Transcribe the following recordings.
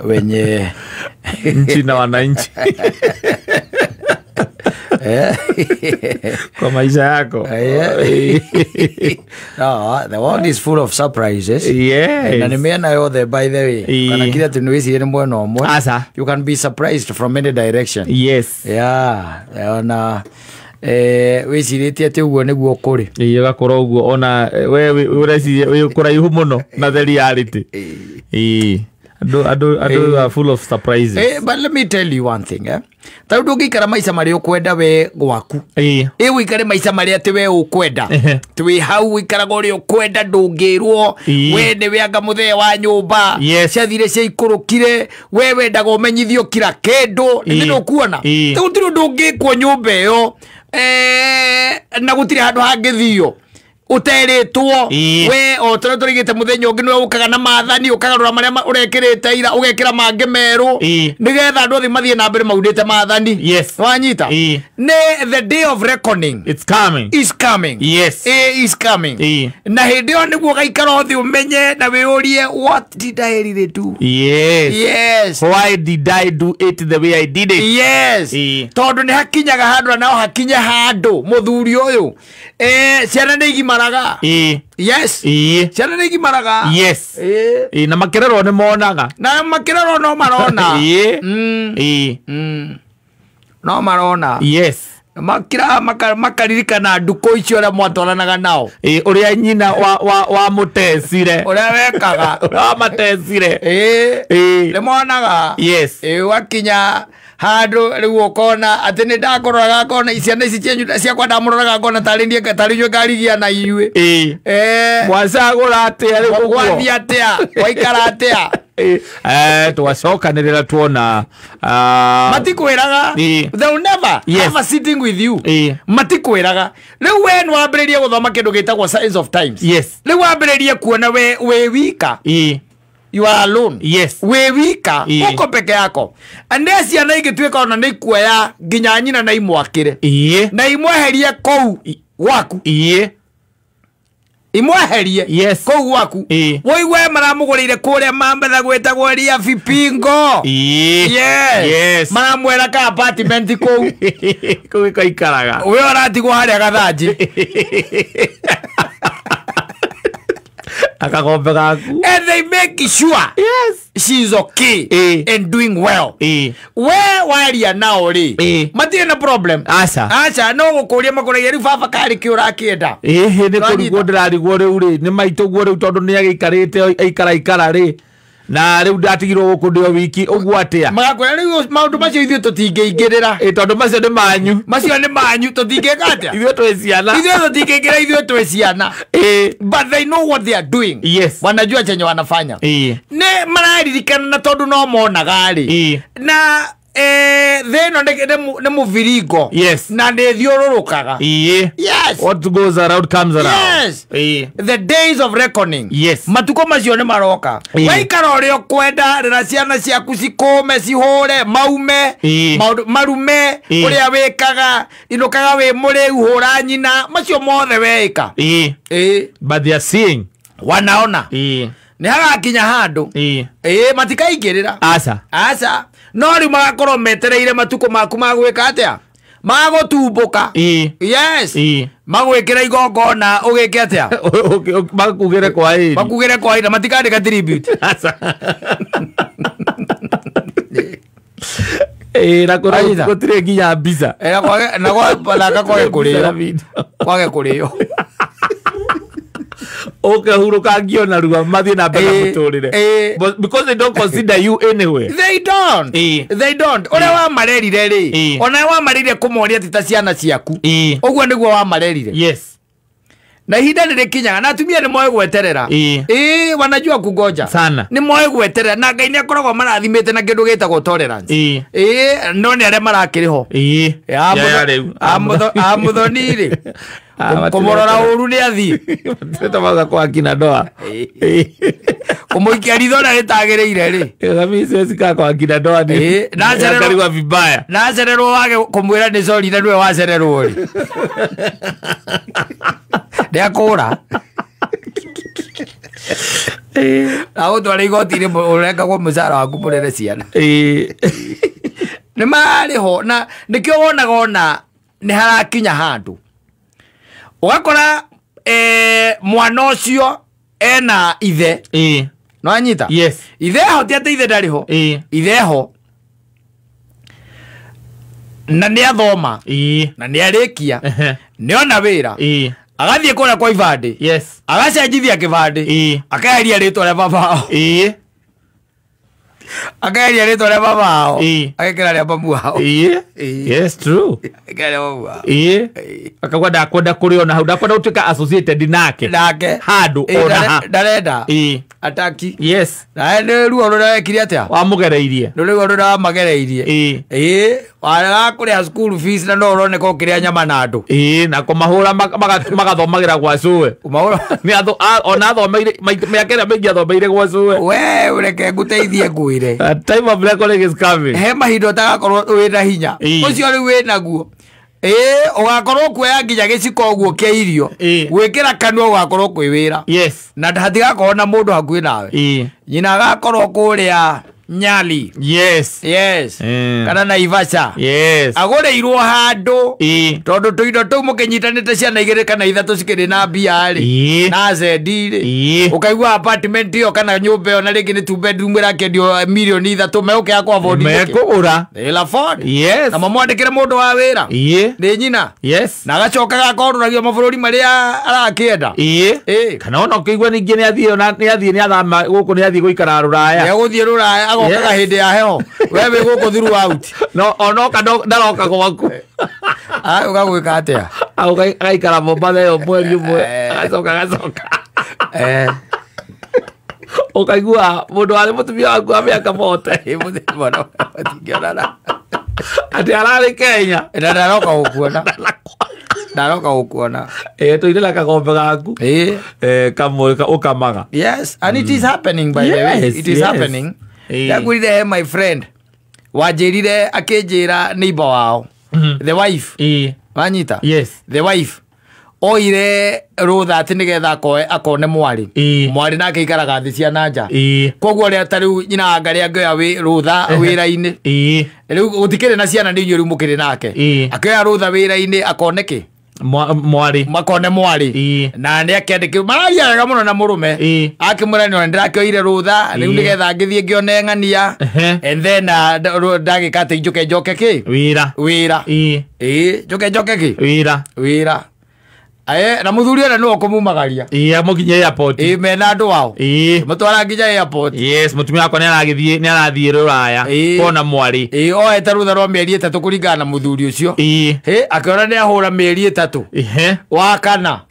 Wenye nchi na wananchi kwa maisha yako. No, the world is full of surprises. Yes. Na nĩ mĩena yothe, by the way. Kana kira atĩ nĩwĩcirie nĩ mwena ũmwe. Aca. You can be surprised from any direction. Yes. Yeah, ona wĩcirĩtie atĩ ũguo nĩguo kũrĩ. Ĩĩ, ũgakorwo ũguo ona we ũreciria wĩ kũraihu mũno na the reality. Ĩĩ. Andũ are full of surprises. But let me tell you one thing, eh? Ta rĩu ndũngĩikara maica marĩa ũkwenda we gwaku. Ĩĩ. Ĩ ũikare maica marĩa atĩ we ũkwenda. Ehe. Atĩ wĩ hau ũikaraga ũrĩa ũkwenda, ndũngĩrwo. Ĩĩ. We nĩwe anga mũthee wa nyũmba. Yes. Ciathire ciaikũrũkire, we wendaga ũmenyithio kila kĩndũ. Nĩ Ĩĩ. ndũkuona. Ĩĩ. Rĩu gũtirĩ ũndũ ũngĩkwo nyũmba ĩyo, na gũtirĩ handũ hangĩthio ũterĩtwo. Ĩĩ. We o tũrĩa tũrigĩte mũthenya ũngĩ, nĩwe ũkaga na maathani, ũkagarũra marĩa ũrekĩrĩte ira, ũgekĩra mangĩ merũ, Ĩĩ. nĩgetha andũ othe mathiĩ na mbere maunĩte maathani. Yes. Wanyita? Ĩĩ. Nĩ the day of reckoning It's coming. is coming. Yes. Ĩ, is coming. Ĩĩ. Na hĩndĩ ĩyo nĩguo ũgaikara ũthĩ ũmenye na wĩyũrie, what did I really do? Yes. Yes. Why did I do it the way I did it? Yes. Ĩĩ. Tondũ nĩ hakinyaga handũ, na no hakinye handũ mũthuri ũyũ, ciana nĩ igimaraga. Ĩĩ. Yes. Ĩĩ. Ciana nĩ igimaraga. Yes. Ĩĩ. Ĩĩ, na makĩrerwo nĩ monaga. Na makĩrerwo no marona. Ĩĩ. Ĩĩ. No marona. Yes. Makira makaririkana ndukũ icio ũrĩa mwatwaranaga nao. Ĩĩ, ũrĩa nyina wa mũtecire. Ũrĩa wekaga. Ũrĩa wamatecire. Ĩĩ. Ĩĩ. Nĩ monaga. Yes. Ĩĩ, wakinya handũ rĩu ũkona atĩ nĩ ndakũroraga ngona ciana ici cianyu ciakwa, ndamũroraga ngona tarĩ niĩ, tarĩ inyuĩ ngarigia na inyuĩ. Ĩĩ. Mwacagũra atĩa rĩu ũguo? Gwathiĩ atĩa, waikara atĩa? Ĩĩ. Twacokanĩrĩra tuona Matikwĩraga. Ĩĩ. They will never Yes. have a sitting with you. Ĩĩ. Matikwĩraga. Rĩu we nĩ wambĩrĩrie gũthoma kĩndũ gĩtagwo signs of times. Yes. Rĩu wambĩrĩrie kuona we wĩ wika. Ĩĩ. You are alone. Yes. Wĩ wika. Ĩĩ. Uko peke yako. Nĩ ciana ingĩtuĩka ona nĩ ikuoya nginya nyina na imwakĩre Ĩĩ. na imweherie kũu gwaku. Ĩĩ. Imweherie Yes. kũu gwaku. Ĩĩ. Wũigue maramũgũrĩire kũrĩa Mambetha gwĩtagwo Ria Vipingo. Ĩĩ. Yes. Yes. Maramwĩra ka apartment kũu. Kũu ĩkaikaraga. We ũratigwo harĩa gathanji. Akagombe gaku. And they make sure Yes. she's okay Ĩĩ. and doing well. Ĩĩ. We waria nao rĩ, Ĩĩ. matirĩ na problem. Aca. Aca, no gũkũria makũragia, rĩu baba karĩ kĩ ũrakĩenda? Ĩhĩ, nĩ Nwanyita? kũrigwo ndĩrarigwo rĩu rĩ, nĩ maitũ guo rĩu, tondũ nĩ agĩikarĩte aikara ikara rĩ, na rĩu ndatigirwo gũkũ ndĩ o wiki ũguo atĩa? Magakwĩra rĩu maũndũ macio ithuĩ tũtingĩingĩrĩra. Ĩ, tondũ macio nĩ manyu. Macio nĩ manyu, tũtingĩka atĩa? Ithuĩ twĩ ciana. Ithuĩ tũtingĩingĩra, ithuĩ twĩ ciana. Ĩĩ. But they know what they are doing. Yes. Wanajua chenye wanafanya. Ĩĩ. Nĩ mararirikana, na tondũ no monaga rĩ, Ĩĩ. na thĩ ĩno nĩ mũviringo. Yes. Na nĩ ĩthiũrũrũkaga. Ĩĩ. Yes. What goes around comes around. Yes. Ĩĩ. The days of reckoning. Yes. Matukũ macio nĩ maroka. Ĩĩ. Waikara ũrĩa ũkwenda, rera ciana ciaku cikũme, cihũre maume, Ĩĩ. maũndũ marume, Ĩĩ. ũrĩa wĩkaga, inũkaga wĩ mũrĩu, hũra nyina, macio mothe weĩka. Ĩĩ. Ĩĩ. But they are seeing. Wanaona. Ĩĩ. Nĩ hagakinya handũ. Ĩĩ. Ĩĩ, matikaingĩrĩra. Aca. Aca, no rĩu magakorwo metereire matukũ maku ma gwĩka atĩa, magũtumbũka. Ĩĩ. Yes. Ĩĩ. Magwĩkĩra igongona ũgĩke atĩa? Makugĩre kwa ĩri. Makugĩre kwa ina, matikandĩka tribute. Aca. Ĩĩ, na kũrĩa Aitha. gũtirĩ nginya mbica. Na kwage na naka kwage kũrĩo, kwage kũrĩo. Ũkehurũkangio narua mathiĩ na mbere na Ĩĩ, mũtũrĩre. ĩĩ. But because they don't consider you anyway. They don't. Ĩĩ. They don't. Ũrĩa wamarerire rĩ, Ĩĩ. ona wamarerire kũmoria ti ta ciana ciaku, Ĩĩ. ũguo nĩguo wamarerire. Yes. Na ihinda nĩ rĩkinyaga na atumia nĩ moĩ gweterera. Ĩĩ. Ĩĩ, wanajua kungoja. Sana. Nĩ moĩ gweterera, na Ngai nĩ akoragwo marathimĩte na kĩndũ gĩtagwo tolerance. Ĩĩ. Ĩĩ, no nĩ arĩa marakĩrĩ ho. Ĩĩ. Ya ya rĩu. Amuthoni rĩ, Ah, kũmũrora ũru nĩ athiĩ. Matireta mauga kwa akina ndoa. Kũmũikia ritho na rĩtagĩrĩire rĩ. Mimi siwezi kaa kwa akina ndoa ni. Ĩĩ, na acererwo- Angaliwa vibaya. Na acererwo wage kũmwĩra nĩ sorry na nĩwe wacererwo rĩ, nĩ akũra. Na ũtware igoti-inĩ ũrengagwo mũcara waku mũrere ciana. Nĩ mararĩ ho na nĩkĩo wonaga ona nĩ harakinya handũ ũgakora mwana ũcio ena ithe. No anyita? Yes. Ithe ho ti atĩ ithe ndarĩ ho. Ithe ho na nĩ athoma na nĩ arĩkia nĩ ona wĩra agathiĩ kũrĩa kwa ibandĩ. Yes. Agacenjithia kĩbandĩ akeheria rĩtwa rĩa baba wao. Akeheria rĩtwa rĩa baba wao agekĩra rĩa mamu wao. Yes, true. Agekĩra rĩa mamu wao. Akauga ndakwenda kũrĩ ona hau, ndakwenda gũtuĩka associated nake. Nake. Handũ ona ha. Ndarenda. Ataki. Yes. Na nĩ ruo rũrĩa wekire atĩa? Wamũgereirie. Nĩ ruo rũrĩa wamagereirie. Warega kũrĩha school fees na no ũroneka ũkĩrĩa nyama na andũ. Na kũmahũra magathomagĩra gwa cũwe. Ona athomeire mĩaka ĩrĩa mĩingĩ athomeire gwa cũwe. We ũreke ngũteithie ngwĩre. Time of reckoning is coming. He mahinda ũtagakorwo wĩna hinya. Ũcio rĩu wĩnaguo. Ũgakorwo kuoya nginya gĩciko ũguo kĩa irio. Gwĩkĩra kanua ũgakorwo kwĩ wĩra. Yes. Na hatigakorwo na mũndũ hakuhĩ nawe. Nyina agakorwo kũrĩa Nyali. Yes. Yes. Kana Naivasha. Yes. Agũrĩirwo handũ. Tondũ tũindo tũu mũkĩnyitanĩte ciana igĩrĩ kana ithatũ cikĩrĩ na mbia rĩ. Na zendi rĩ. Ũkaigua apartment ĩyo kana nyũmba ĩyo na rĩngĩ nĩ two bedroom ĩrakĩendio mirioni 3 megũkĩaga kũ afford. Mekũgũra. They'll afford. Yes. Na mamwandĩkĩre mũndũ wa wĩra. Nĩ nyina. Yes. Na agacoka gakorũragio mabũrũri marĩa arakĩenda. Kana ona ũkĩigua ningĩ nĩ athiĩ nĩ athama gũkũ nĩ athiĩ gũikara Rũraya. Nĩ egũthiĩ Rũraya agokaga hĩndĩ ya heho. We wĩ gũkũ throughout. No onoka ndaroka gwaku. Agũka gwĩka atĩa? Agaikara Mombatha ĩyo mweri ũmwe agacoka agacoka. Ũkaigua mũndũ warĩ mũtumia waku wa mĩaka 40. Matingĩonana. Atĩ ararĩ Kenya. Na ndaroka gũkuona. Ndaroka gũkuona. Tũire na kagombe gaku. Kamwe ũkamaga. Yes, and it is happening by the way. It is happening. Ndakwĩrire my friend wanjĩrire akĩnjĩra neighbor wao. The wife. Wanyita? Yes. The wife oire rũtha atĩ nĩgetha akone mwarĩ. Mwarĩ nake aikaraga thĩ cia na nja. Koguo rĩa ta rĩu nyina wa Ngarĩ angĩoya rũtha wĩra-inĩ. Rĩu gũtikĩrĩ na ciana nĩ inyuĩ rĩu mũkĩrĩ nake. Akĩoya rũtha wĩra-inĩ akone kĩ? Mwarĩ. Makone mwarĩ. Na nĩ akĩandĩkĩrwo mararia wega mũno na mũrũme. Akĩmwĩra nĩ ndĩrakĩoire rũtha rĩu nĩgetha ngĩthiĩ ngĩone ng'ania. And then ndagĩka atĩ njũke njoke kĩ? Wĩra. Wĩra. Njoke njoke kĩ? Wĩra. Wĩra. Na mũthuri ũrĩa nĩwe ũkũmumagaria. Amũkinyia airport. Mena andũ ao. Mũtwara nginya airport. Yes, mũtumia wakwa nĩ aragĩthiĩ nĩ arathiĩ Rũraya kuona mwarĩ. Oete rũtha rwa mĩeri 3 kũringana na mũthuri ũcio. Akĩona nĩ ahũra mĩeri 3. Wa kana.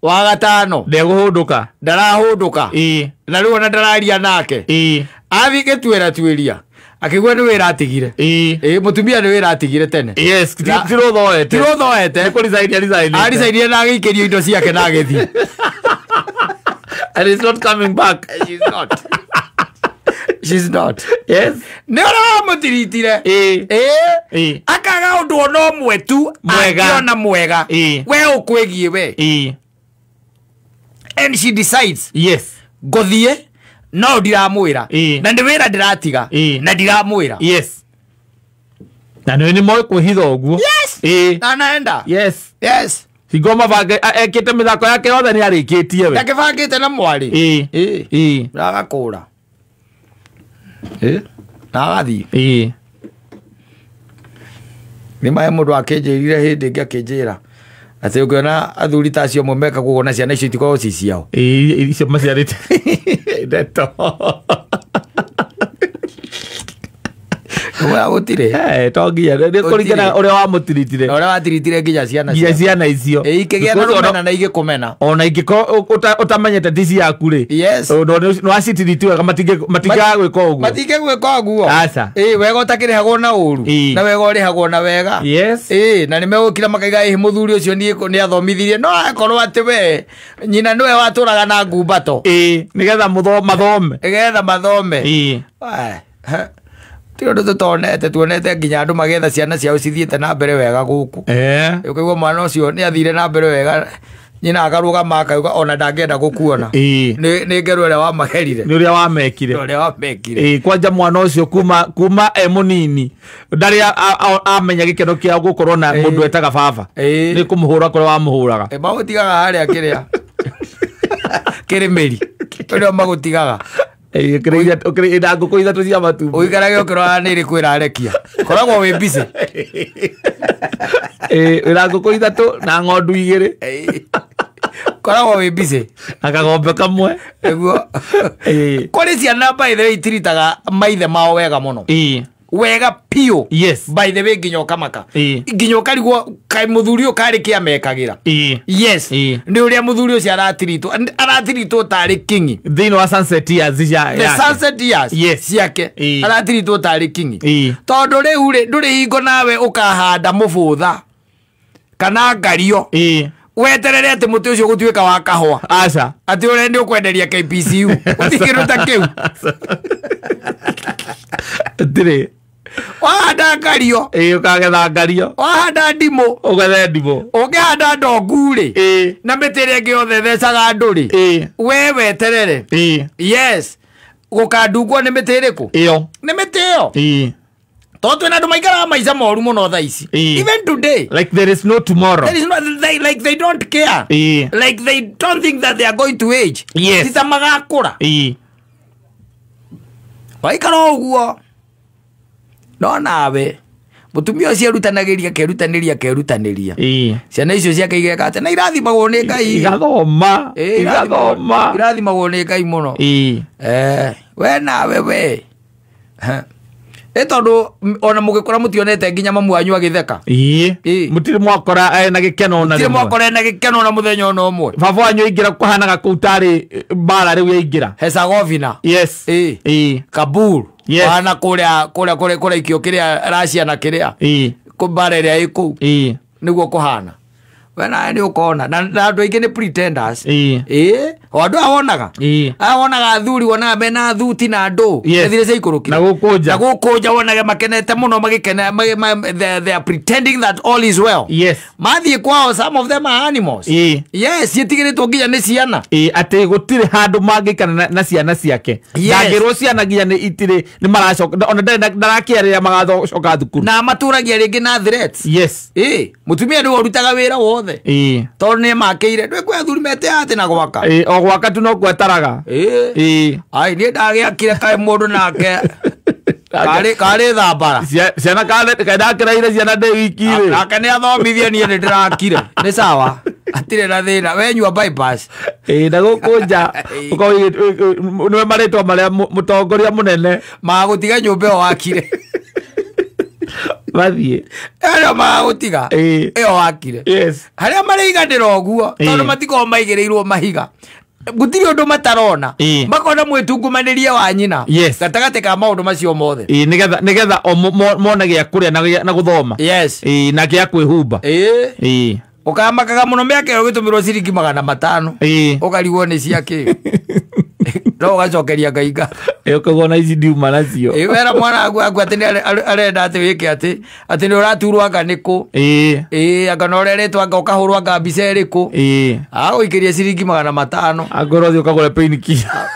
Wa gatano. Ndegũhũndũka. Ndarahũndũka. Na rĩu ona ndararia nake. Athiĩ gĩtuĩra tuĩria. Akĩigua nĩ wĩra atigire. Mũtumia nĩ wĩra atigire tene. Yes, ti rũtha oete. Ti rũtha oete. Nĩ kũresign resign. Aresign na agĩikĩrio indo ciake na agĩthiĩ. And it's not coming back. She's not. She's not. Yes. Nĩ ũrĩa wamũtiritire. Akaga ũndũ ona ũmwe tu angĩona mwega. We ũkwĩgiĩ we. And she decides. Yes. Ngũthiĩ. No ndiramwĩra. Na nĩ wĩra ndĩratiga. Na ndiramwĩra. Yes. Na nĩ moĩ kwĩhitha ũguo. Yes. Na anaenda. Yes. Yes. Hingo mabange ekĩte mĩthako yake yothe nĩ arĩkĩtie we. Ndakĩbangĩte na mwarĩ. Na agakũra. Na agathiĩ. Nĩ maĩ mũndũ akĩnjĩrire hĩndĩ ĩngĩ akĩnjĩra atĩ ũngĩona athuri ta acio amwe mekaga ũguo na ciana icio itikoragwo ci ciao. Icio maciarĩte. Ndeto. Gũtirĩ. To nginya nĩ kũringana ũrĩa wamũtiritire. Na ũrĩa watiritire nginya ciana Nginya ciana icio. Ikĩgĩa na rũmena na igĩkũmena. Ona ingĩkorwo ũtamenyete ti ciaku rĩ. Yes. Nĩ wacitiriti wega matingĩaga gwĩka ũguo. Matingĩgwĩka ũguo. Aca. Wega ũtakĩrĩhagwo na ũru. Na wega ũrĩhagwo na wega. Yes. Na nĩ megũkira makaiga ĩ mũthuri ũcio nĩ athomithirie. No akorwo atĩ we nyina nĩwe watũraga na ngumbato. Nĩgetha mathome. Nĩgetha mathome. Ti ũndũ tũtonete tuonete nginya andũ magĩetha ciana ciao cithiĩte na mbere wega gũkũ. Ũkaigua mwana ũcio nĩ athire na mbere wega Nyina akarũgama akauga ona ndangĩenda gũkuona. Nĩ ngero ĩrĩa wamagerire. Nĩ ũrĩa wamekire. Ũrĩa wamekire. Kwanja mwana ũcio kuma e mũnini ndarĩ amenya gĩkeno kĩa gũkorwo na mũndũ etaga baba. Nĩ kũmũhũra kũrĩa wamũhũraga. Magũtigaga harĩa kĩrĩa. Kĩrĩ mĩri. Ũrĩa magũtigaga. Ũkĩrĩa ngũkũ ithatũ cia matumbĩ. Ũikarage ũkĩrora nĩ ĩrĩkũ ĩrarekia. Koragwo wĩ busy. Wĩna ngũkũ ithatũ na ng'ondu igĩrĩ. Koragwo wĩ busy. Na kagombe kamwe. Nĩguo. Kũrĩ ciana by the way itiritaga maithe mao wega mũno. Wega piũ. Yes. By the way nginya ũkamaka. Nginya ũkarigwo kaĩ mũthuri ũyũ karĩ kĩ amekagĩra. Yes. Nĩ ũrĩa mũthuri ũcio aratiritwo. Aratiritwo tarĩ kingi. Thĩinĩ wa sunset years The sunset years. Yes. Ciake. Aratiritwo tarĩ kingi. Tondũ rĩu rĩ ndũrĩ hingo nawe ũkahanda mũbũtha kana ngario. Weterere atĩ mũtĩ ũcio gũtuĩka wa kahũa. Aca. Atĩ ũrĩa nĩ ũkwenderia KPCU. Gũtirĩ kĩndũ ta kĩu. Ndirĩ. Wahanda ngario. Ũkagetha ngario. Wahanda ndimũ. Ũgethe ndimũ. Ũngĩhanda ndongu rĩ. Na mĩtĩ ĩrĩa ĩngĩ yothe ĩthecaga andũ rĩ. We weterere. Yes. Gũkandungwo nĩ mĩtĩ ĩrĩkũ? Ĩyo. Nĩ mĩtĩ ĩyo. Tondũ twĩna andũ maikaraga maica moru mũno thaa ici. Even today. Like there is no tomorrow. There is no, they, like they don't care. Like they don't think that they are going to age. Yes. Ti ta magakũra. Waikara ũguo. No nawe mũtumia ũcio erutanagĩria kerutanĩria kerutanĩria. Ciana icio ciake igeka atĩ na irathimagwo nĩ Ngai. Igathoma. Igathoma. Irathimagwo nĩ Ngai mũno. We nawe we. Tondũ ona mũgĩkũra mũtionete nginya mamu wanyu agĩtheka. Mũtirĩ mwakora ena gĩkeno ona rĩmwe. Mũtirĩ mwakora ena gĩkeno ona mũthenya ona ũmwe. Baba wanyu aingĩra kũhanaga kũu tarĩ mbara rĩu yaingĩra. Herzegovina. Yes. Kabul. Yes. Wana kũrĩa kũrĩa kũrĩa kũraikio kĩrĩa Russia na kĩrĩa. Mbara ĩrĩa ĩ kũu. Nĩguo kũhana. We nawe nĩ ũkona na andũ aingĩ nĩ pretenders. O andũ aya wonaga. Aya wonaga athuri wonaga mena thuti na andũ. Ethire cia ikũrũkire. Na gũkũnja. Na gũkũnja wonaga makenete mũno magĩkena they are pretending that all is well. Yes. Mathiĩ kwao some of them are animals. Yes, ciĩtigĩrĩtwo nginya nĩ ciana. Atĩ gũtirĩ handũ mangĩikara na ciana ciake. Ndangĩrwo ciana nginya nĩ itirĩ nĩ maracoka ona ndarakĩarĩra magacoka thukuru. Na matũragia rĩngĩ na threats. Yes. Mũtumia nĩwe ũrutaga wĩra wothe. Tondũ nĩ makĩire ndwĩ kwĩ athuri mete atĩ na gwaka. O gwaka tu no gwetaraga. Ai niĩ ndagĩakire kaĩ mũndũ nake karĩ thambara. Ciana ndakĩraire ciana ndĩ wiki rĩ. Nake nĩ athomithie niĩ nĩ ndĩrakire. Nĩ sawa. Hatirĩ na thĩna. We nyua bypass. Na gũkũnja ũkorwo nĩwe marĩtwa marĩa mũtongoria mũnene magũtiga nyũmba ĩyo wakire. Mathiĩ. Ĩyo magũtiga. Ĩyo wakire. Yes. Harĩa marĩiganĩra ũguo tondũ matikoragwo maigĩrĩirwo mahiga. Gũtirĩ ũndũ matarona. Makona mwĩtungumanĩrie wa nyina. Yes. Gatagatĩ ka maũndũ macio mothe. Nĩgetha o mone gĩa kũrĩa na gũthoma. Yes. Na gĩa kwĩhumba. Ũkamakaga mũno mĩaka ĩyo ũgĩtũmĩrwo ciringi 500. Ũkarigwo nĩ cia kĩ. No ũgacokeria Ngai ngatho. Ũkauga ona ici ndiuma nacio. Wera mwana waku atĩ nĩ arenda atĩ wĩke atĩ atĩ nĩ ũraturwo anga nĩ kũ. Anga na ũreretwo anga ũkahũrwo anga mbica ĩrĩkũ. Agũikĩria ciringi 500. Angorwo ũthiĩ ũkagũre painkiller.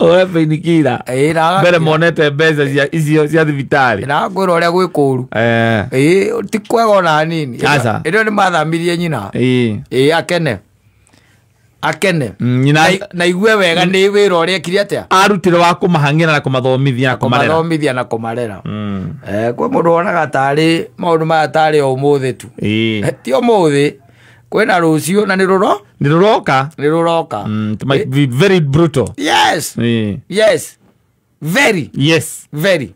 Ũgũre painkiller. Mbere monete mbeca icio cia thibitarĩ. Na ngwĩra ũrĩa gwĩ kũũru. Ti kwega ona hanini. Ĩno nĩ mathamirie nyina. Akene. Akene. Na igue wega nĩ wĩra ũrĩa ekire atĩa. Arutire wa kũmahang'ĩra na kũmathomithia na kũmarera. Kũmathomithia na kũmarera. Kwĩ mũndũ wonaga tarĩ maũndũ maya tarĩ o ũmũthĩ tu. Ti ũmũthĩ. Kwĩna rũciũ na nĩ rũro? Nĩ rũroka. Nĩ rũroka. It might be very brutal. Yes. Yes. Very. Yes. Very.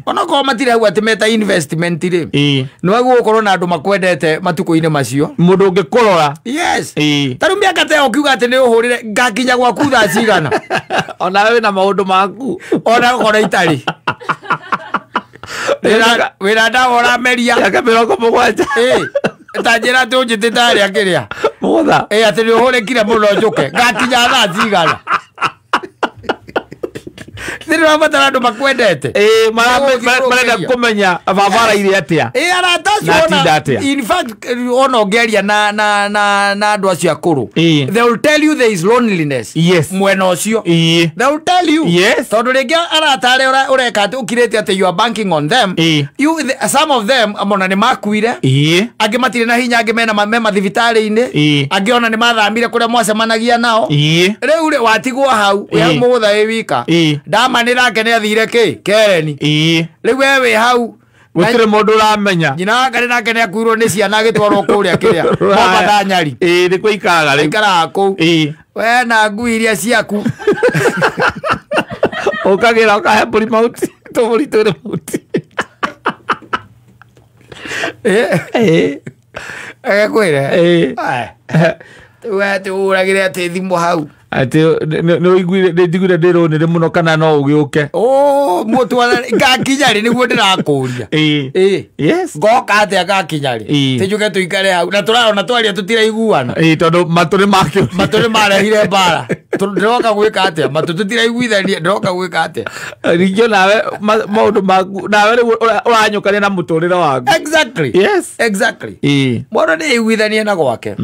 Onokorwo matirĩ hau atĩ meta investment rĩ. Nĩ wagĩrĩirwo gũkorwo na andũ makwendete matukũ-inĩ macio. Mũndũ ũngĩkũrora. Yes. Ta rĩu mĩaka ta ĩyo ũkiuga atĩ nĩ ũhũrĩre ngakinya gwaku thaa cigana. Onawe wĩna maũndũ maku. Ona okorwo itarĩ. Wĩna ndawa ũrameria. Mĩaka 70. Ta njĩra atĩ ũnjĩtĩte harĩa kĩrĩa. Mũgũtha. Atĩ nĩ ũhũrĩkire mũno njũke. Ngakinya thaa cigana. Ndũrabatara andũ makwendete. Ĩĩ, Nĩgũthiũrũrũkĩria. marenda kũmenya baba araire atĩa. Ĩ, arata acio Na atinda atĩa? In fact, ona ũngĩaria na andũ acio akũrũ, Ĩĩ. they will tell you there is loneliness mwena ũcio. Ĩĩ. They will tell you. Yes. Tondũ rĩngĩ arata arĩa ũreka atĩ ũkirĩte atĩ you are banking on them. Ĩĩ. Some of them ona nĩ makuire. Ĩĩ. Angĩ matirĩ na hinya, angĩ mena me mathibitarĩ-inĩ. Ĩĩ. Angĩ ona nĩ mathamire kũrĩa mwacemanagia nao. Ĩĩ. Rĩu rĩ, watigwo hau wĩ hau Ĩĩ. mũgũtha wĩ wika. Ĩĩ. Ndamanĩ nake nĩ athire kĩ kereni. Ĩĩ. Rĩu we wĩ hau. Gũtirĩ mũndũ ũramenya. Nyina wake nake nĩ akuirwo nĩ ciana agĩtwarwo kũrĩa kĩrĩa Mombatha Nyari. Ĩĩ, nĩ kũikaraga rĩu. Aikaraga kũu. Ĩĩ. We na ngui iria ciaku. Ũkagĩra ũkahe mbũri mahuti, tũbũri twĩrĩ mahuti. Ĩĩ. Agakwĩre. Ĩĩ. We atĩ ũragĩre atĩ thimũ hau. Atĩ nĩ ũiguire, nĩ njiguire ndĩ rũnĩrĩ mũno kana no ũgĩũke. Ũ, mũtwara ngakinya rĩ nĩguo ndĩrakũria. Ĩĩ. Ĩĩ. Yes. Ngoka atĩa ngakinya rĩ? Ĩĩ. Tĩnjuke tũikare hau na tũrarona twaria tũtiraiguana. Ĩĩ, tondũ matũ nĩ makĩũria. Matũ nĩ marehire mbara. Ndĩroka gwĩka atĩa? Matũ tũtiraiguithania, ndĩroka gwĩka atĩa? Ningĩ nawe maũndũ maku nawe rĩu ũranyũkania na mũtũrĩre waku. Exactly. Yes. Exactly. Ĩĩ. Mũndũ nĩ aiguithanie na gwake.